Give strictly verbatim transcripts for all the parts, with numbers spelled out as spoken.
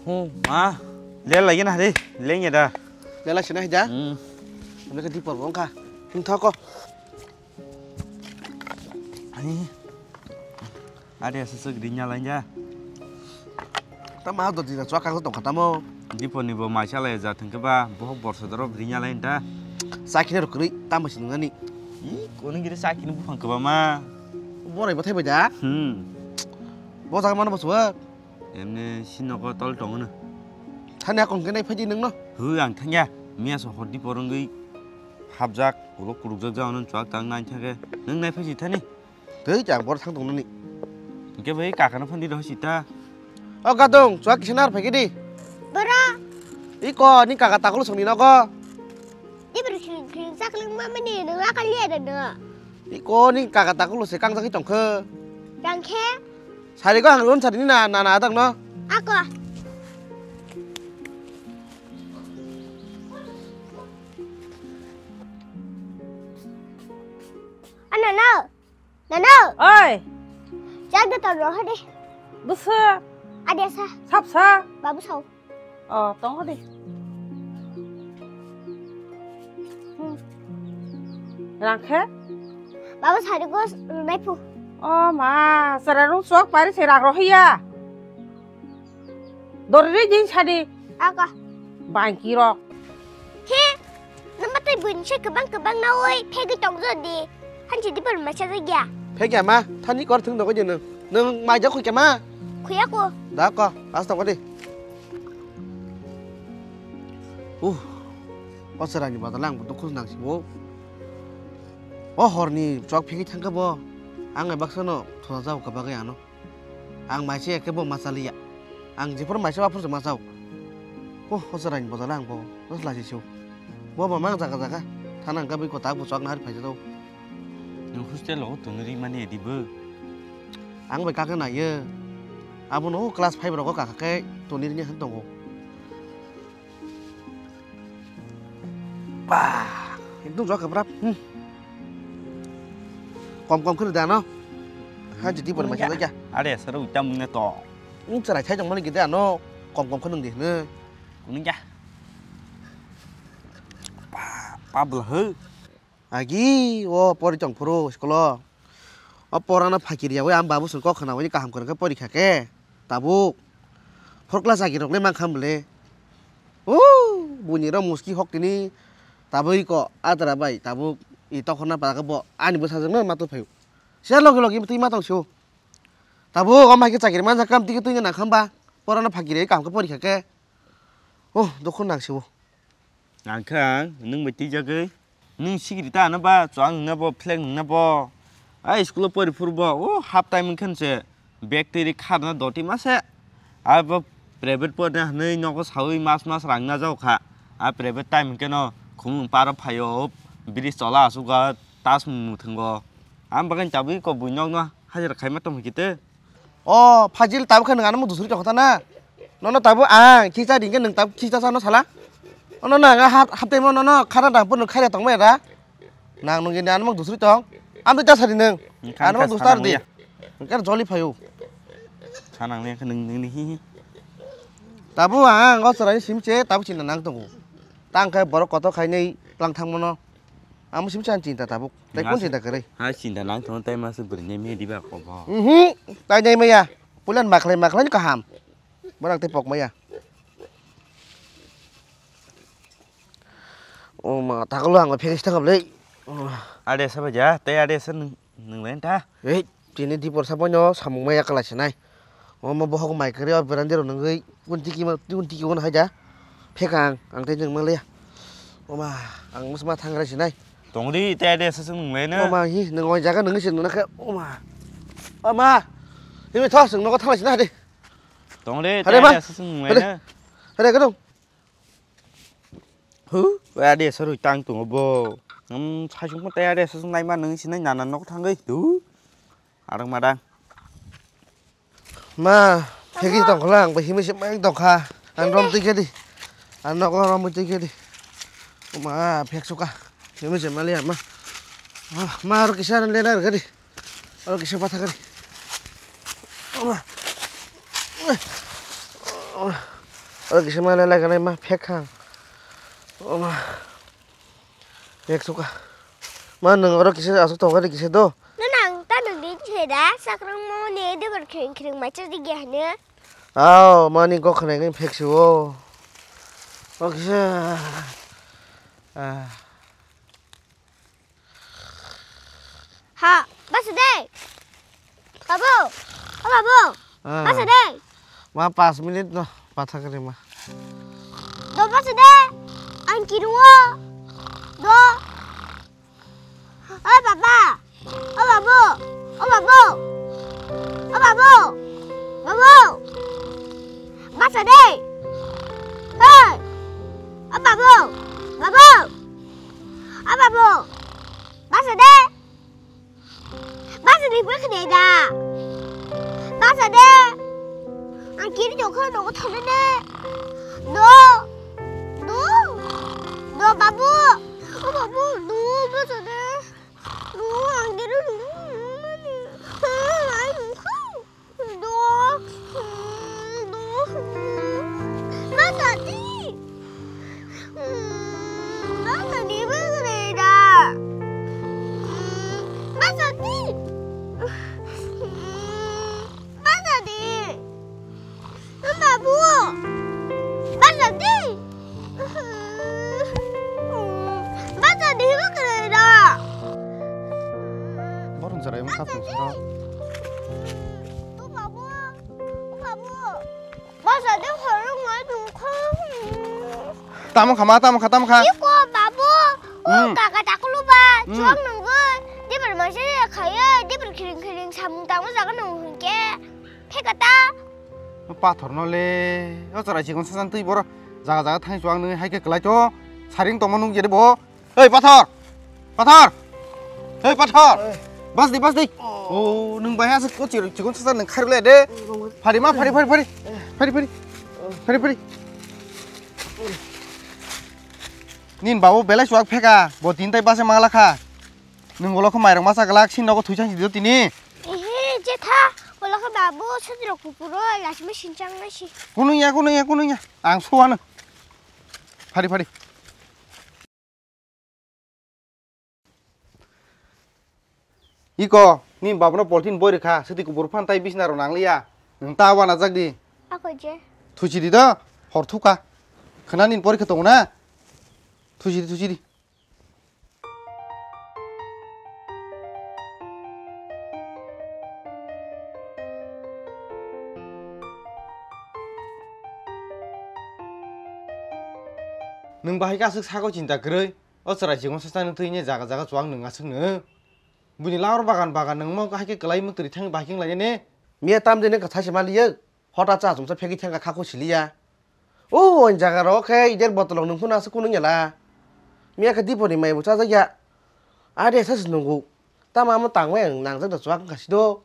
Oh, ma, lela gina hari, lenya da. Lela sina hida. Hmm. Amne ka dipor bongka. Him thoko. Ani. Ade asasuk rinya lainja. Ta ma do dina chwa kang tong khatamo. Dipor ni bo maisa lai ja thangke ba, bohok borsa doro rinya lain ta. Sakine rok kri, tamo sinungani. I, koni giri sakine buphang keba ma. Borai bathai bai da. Hmm. Bo jaga mano bo suwa. Emne sinogo tol tongo no. Thani akon ke nai phaidi nung no. Hu, ang thangya. Miya so hordi porongwi hapjak, ulo kurukjak jao no chuak tang nai thangke. Nung nai phaidi thani. Tei chang bor thang tong nani. Ke bai kaka no phandi do sita. O gadong, chuak kisa nar phai di. Bora. Iko ni kaka takulu songni nogo. Ibri khin khin sakling mamani nung akal ye da no. Iko ni kaka takulu se kang jagwi tongkhe. Dangkhe. Sari ko ang run sari ni na na na dang no. Ako. Ano no. Nano. Oi. Chak da tong roha de. Busa. Ade sa. Sap sa. Babu sao. Oh, tong de. Hmm. Rangkhe? Babu sari go runai pu. Oh ma, sara rung sok pari se rak rohiya. Dorire jin sadi. Aka. Bangki rok. He, nama tei buini se kebang kebang na oi, phegi tong jodi. Hanchi di pon masa jagya. Phegi ama, thani kor thung dogo je nung. Nung mai ja khui kema? Khuya ko. Da ko, as tong di. Uh, o serani badal ang butuh khus nang sibo. O horni chok phegi thangka bo. Ang baksa no thona jao ka bagai ano. Ang maise eke bo ma chaliya. Ang jephuru maise aphuru se ma chao. Oh, o chwraini bojala ang bo. Dos lachi su. Bo bo mang jaga jaga. Thana ang kabui kota bo chwk nahar phai jao. Nung hostel o tunu ri mani edi bo. Ang bai kaka naiyo. Abo no class five rogo kaka khe tuni ri han tongo. Bah, ekdom jok khe brap. Hmm. Kom kom khwrwi da no. Ha jiti bor mai khe. Are sero utam ne to. Ung chwrai thai jong mani gede ano kom kom khwnwng di hwnwi. Kuning ja. Pa, pa bwla hw. Agi o pori tong phuru school o. O porano phakiri yawi ang babu song kok khwnawi kaham kwrwng khe pori kha khe. Tabuk. Four class agi rok le mang kham bwle. O buini ro muski hok tini. Tabui ko adra bai tabuk i tokhorna para khe bo ani bwsajwk no ma twi phaio. Siya logi logi twi ma tong sio. Tabuk o mai khe chakiri manjak kam tiki twi nang kham ba. Porano phakiri kaham khe pori kha khe. Oh, dukhu nang sio. Ang khe ang nwng bai twijagwi. Nwng sikiri ta ano ba, chwng nwngna bo, flag nwngna bo. A school o pori phuru bo, o half time wngkhe se bag twi ri kharna doti mase. Abo private porina hwnwi nogo sawi mas mas rang najao kha. A private time hwnkhe no khumung paro phaio, bridge tola asukha, tas muthungo. Ang bagwi tabwi ko bui nokno hajira khaima tongkha khe te. O phajil tabuk khe nwng ano mung dusuri tongkha na. Nono tabuk ang khicha ringkhe nwng tabuk khicha sano sala. Ono nang hap haptemo nono khana dang phuru kharia tongmaya da. Nang nungni ano mung dusuri tong. Amtwi ta sari nwng. Ano mung dusuri tong di. Ngkar joli phaio. Khanang le nwng nwng ni hi hi. Tabuk ang o chwraini simche tabuk chinta nang tongo. Tang khe borok kotor khainai tlang thangmano. Amo simi chan chinta tabuk. Tai kun chinta kwrwi? Ha chinta nang thung tai masa bwrwi nai me diba ko bo. Mhm. Tai nai maya. Pulan makhlai makhlai kaham. Borang tei pok maya. O ma taklo ang phegis thangam le. Ade sa baja, tai ade sa nung nung lain ta. Ei, tini dipor sa boino samung maya kala sinai. Omo bohok mai kwrwi o berandi rok nungwi twenty kima twenty kima hai da. Phekang ang tei nung manliya. Oma ang musma thangrai sinai. Tongdi te de sa sung nung lena. Oma hi nung oi jaga nung sin nuna khe oma. Oma. Himi thos nung nogo thanglai sinai de. Tongdi te de sa sung nung lena. Hade kadung. Hu, ade sa rui tang tung bo. Am sai sung te ade sa sung nai ma nung sinai nana nok thangwi. Du. Arang madang. Ma, phegi tongkhola ang bai himui se mai tongkha. Ang rom twi kedi. Ang nogo rom twi kedi. Ma, phek suka. Himui se mali ama. Ah, ma aro kisa ran lena kedi. Aro kisa patha kedi. Ma. Ma. Oro kisa ma le laga nai ma phek khang. O ma. Phek suka. Ma nwng oro kisa asuk tongo de kisa do. Nang ta nwng din se da sakrang mo ne de bar khring khring ma cha di ge hne. Aw mani go khna ngi phek si o. O kisa. Ah. Ha, basa de. Babu, o babu, ah, basa de. Ma, pas minute no, patha kari ma. Do basa de. Ang kiruo. Do. O baba, o babu, o babu, o babu, babu. Basa de. Hey, o babu, babu. O babu, basa de. Basa de, basa de da. Basa de. Ang kiri jokha nogo thangna de. Do. Do. Do, babu. O babu, do, basa de. Do, ang kiri. Do, do, ma tati. Ma tati, ma tati da. Ma tati. Ma tati. Babu. Ma tati. Basa di ba kre da. Borong jarai ma khatung sara. O babu, o babu. Basa di khorok ngai dungkha. Tamo khama, tamo kha, tamo kha. Iko babu. O hmm, kaka takulu ba. Hmm. Chuang nunggu. Di bar masa ya khaya, di bar khiring khiring samung tamo jaga nung hingke. Phekata. Pathor no le, o chwrai chikon sasan twi boro jaga jaga thang chuang nwi hai khe kwlai to saring tongma nung jere bo. Ei pathor! Pathor! Ei pathor! Ei. Bas di, bas di. Oh. O, nung bai ha se ko chir-, chikon sasan nung khairle de. Ei, bang, bang. Phari ma, phari, phari, phari. Phari, phari. Oh. Phari, phari. Nin babu belai chuak pheka, bo tin tai base mangla kha. Nung ulo khe mairok masa glak, sin nogo thwi chang si do tini. Ehe, jetha, ulo khe babu, sodrok kupuro, lasima sinchang nai si. Kunung ya, kunung ya, kunung ya. Ang suwano. Phari, phari. Iko, ni babuno polthin boi rwkha, swtwi kubur phan tai bisna rw nangliya. Nwng ta wana jak di. Ako je. Thuchi di do, hor thuka. Khna nin porikha tongo na. Thuchi di, thuchi di. Nwng bahai khe aswk sago chinta kwrwi? O chwrai chikon sasani thwini jaga jaga chuak nwng aswkno. Buini laur bagan bagan nwngmo hai khe kwlai mwktwrwi thangwi bahai khe wnglainani. Miya tamjani kwthai se maliya. Hota cha chumsa phegwi thangkha khakho siliya. O, o jaga rok khe ider botolok nung phano aswk kunung yala. Miya khe dipori mai bo chajak ya. Ade sa se nungo. Tama amo tangwi ang nangjak da chuak wngkha sido.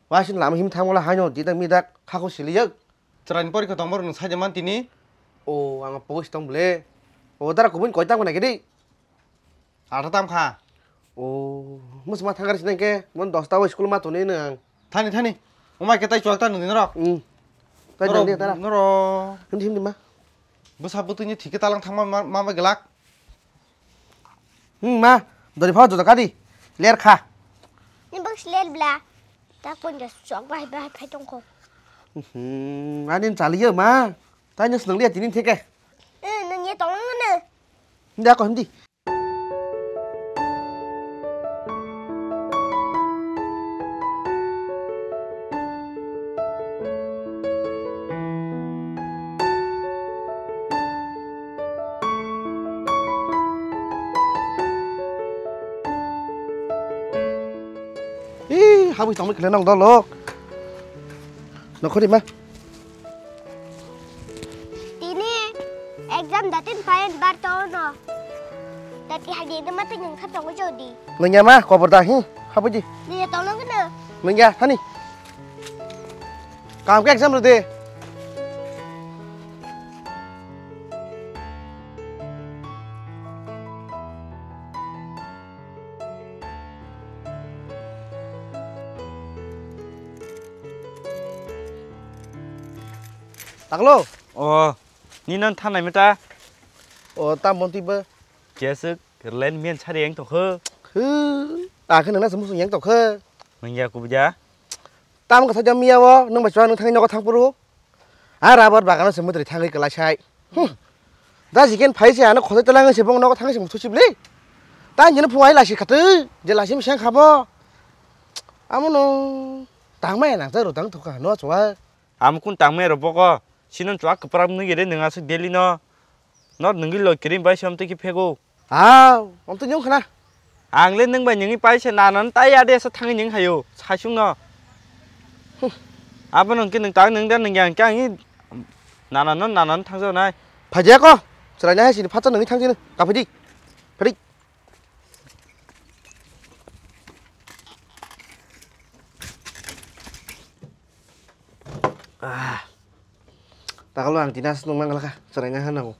Waising lama him thangmala haino didak midak khakho siliya. Chwraini porikha tongma rwno saida man tini. O, ang post tong bole. O, dara kubun koi tang nai gidi. Atharo tam kha. O, mus ma thangar sinai ke, mon dosta o school ma tuni nang. Thani, thani. Umai ke tai chuak ta nung norok. Hmm. Tai nang dia tara. Noro. Hindi, hindi ma. Bwsa bwtwini thike talang thangma ma, ma, ma gelak. Hmm, ma. Dori phao joda kadi. Ler kha. Ni bak ler bla. Tak pon jas chuak bai bai phai tong kho. Hmm, ani chaliyo ma. Tai nung liya tini thike. Eh, nung ye tong nang na. Hindi ako, hindi. Ih, habis tongmani kena nong dolok. Nokhori ma. Tini exam datin payan bar tono. Dati hagi itu mati nung khat tongo jodi. Nungya ma, kobor da hi, hapuji. Nungya tolong kena. Nungya, hani. Kam ke exam rode. Taklo? Oh. Nino thanai mata. O, ta monti ba. Jesuk, len mian sari yang tokho. Hu, ta khe nang na sumsung yang tokho. Nang ya kubuja. Tamo kha sajak miya o, nwng bai chwla nwng thangwi nogo thang phuru. A rubber bagano se mwtwrwi thangwi kwlai sai. Hmm. Da jiken phai se ano khosai twlang se bong nogo thangwi se muthu sibli. Ta jeno phung ai lasi khatwi, je lasi mseng khabo. Amono tangmaya nang ta rutang thokha no chwa. Amo kun tangmaya ro boko. Sino chwa kwprak nungire nung aswk daily no. No nungwi loi kirim bai se amtwi ki phego. Aw, amtwi nyung khna. Ang le nwng bai nungwi paisa nanan tai ya de sa thangwi nung hayo, saisung no. Hmm. Abo nung ki nung tang nung da nung yang kang i nanan no nanan thangjaw nai. Phajia ko, chwrai nai sini phatsa nungwi thang sini, ka phidi. Phidi. Ah. Takalo ang tini aswk nung nang lakha, chwraina hana o.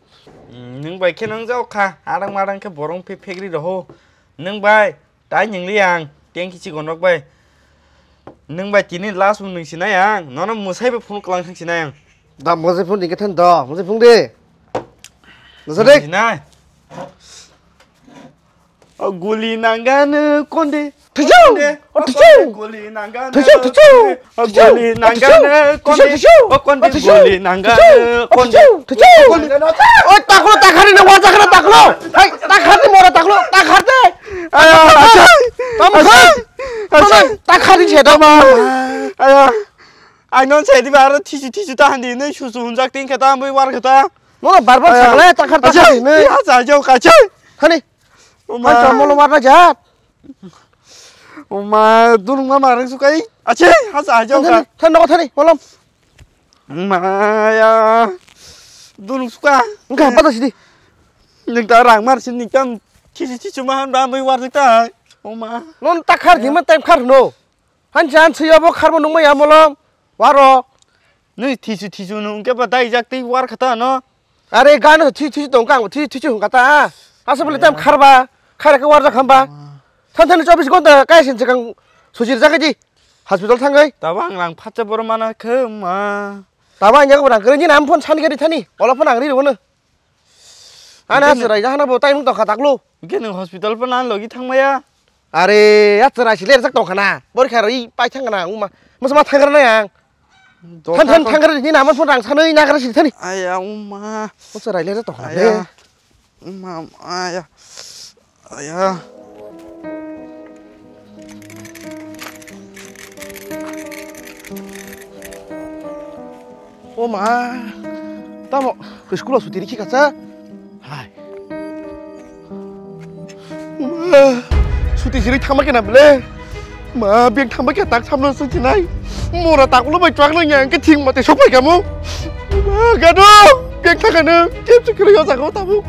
Hmm, nwng bai khe nung jao kha, adang madang khe borong phe phegri roho. Nwng bai, tai nungli ang, tengki chikonrok bai. Nwng bai tini last mung nung sinai ang, nono mwsai bai phone kwlang thang sinai ang. Da mwsai phone dingkhe than da, mwsai phone de. Nasa de. Sinai. O guli nangano konde. Thuchu! Konde. O thuchu! Guli nangano. Thuchu, thuchu! O guli nangano konde. Thuchu, thuchu! O konde guli nangano konde. Thuchu, thuchu! O taklo takhari na waja khana taklo. Hai, takhari mora taklo, takhari. Aya, achai. Tam achai. Achai. Takhari se dama. Aya. Ai non sai di bar thisu thisu ta handi nei susu hunjak tin khata ambai war khata. Mora barbar sakle takhari takhari nei. Ya sa jau kachai. Hani. Oma. Hai, tamo lo warna jat. Oma, dunung ma marang sukai. Ache, hasa ajo ka. Thani, thani, nogo thani, molom. Oma, ya. Dunung suka. Engka, pada sidi. Ning ta rang mar sin ning tam. Kisi kisi ma han ba mai war ta. Oma. Non ta khar di ma time khar no. Han jan si abo khar mo nung ma ya molom. Waro. Nui thisu thisu nung ke ba dai jak tei war khata no. Are gano thi thi tong kang thi thi hung kata. Asa bole tam kharba. Khara ke war jak hamba. Than than chobis gonta kai sin chakang sujir jakai di. Hospital thangai. Taba ang rang phatsa bor mana khe ma. Taba ang jak rang kere ni nam phone sani gari thani. Ola phone ang ri rono. Ana chwrai jahana bo tai mung tongkha taklo. Hwnkhe nwng hospital phano ani logi thangmaya. Are, ya chwrai si lerjak tongkha na. Borikha rwi pai thangkha na wngma. Masa ma thangkha na yang. Than than thangkha ni nama phone rang sanwi nagra si thani. Aya wngma. O chwrai lerjak tongkha na. Aya. Wngma aya. Aya. O ma, tamo school o suti rikhi kasa. Hai. Ma, suti siri thangma kena bele. Ma, beng thangma kena tak samno suti nai. Mora tak ulo bai twak no nyang ke thing mate sok pai kamu. Ma, gado, beng thangkha no, kep se kiri yo jago tabu.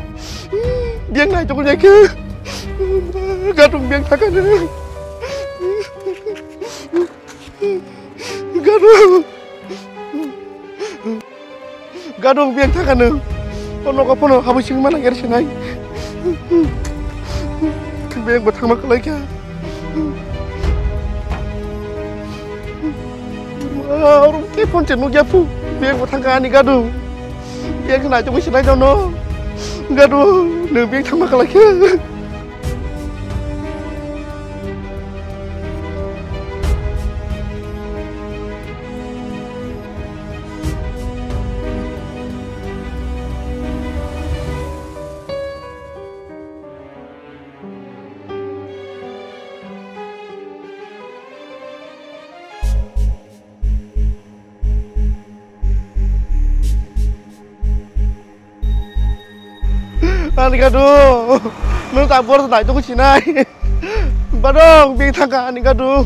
Beng nai to ko nyai ke. Ma, gado beng thangkha no. Gado. Gado beng thangkha no. O nogo phano habwi sing mana ger sinai. Beng bo thangma kwlai kha. Oro ke phone se nukya phu. Beng bo thangkha ani gado. Beng nai to sinai dono. Gado, nwng beng thangma kwlai kha. Ani gado, nwng ta bor nai tongo sinai. Badong, beng thangkha ani gado.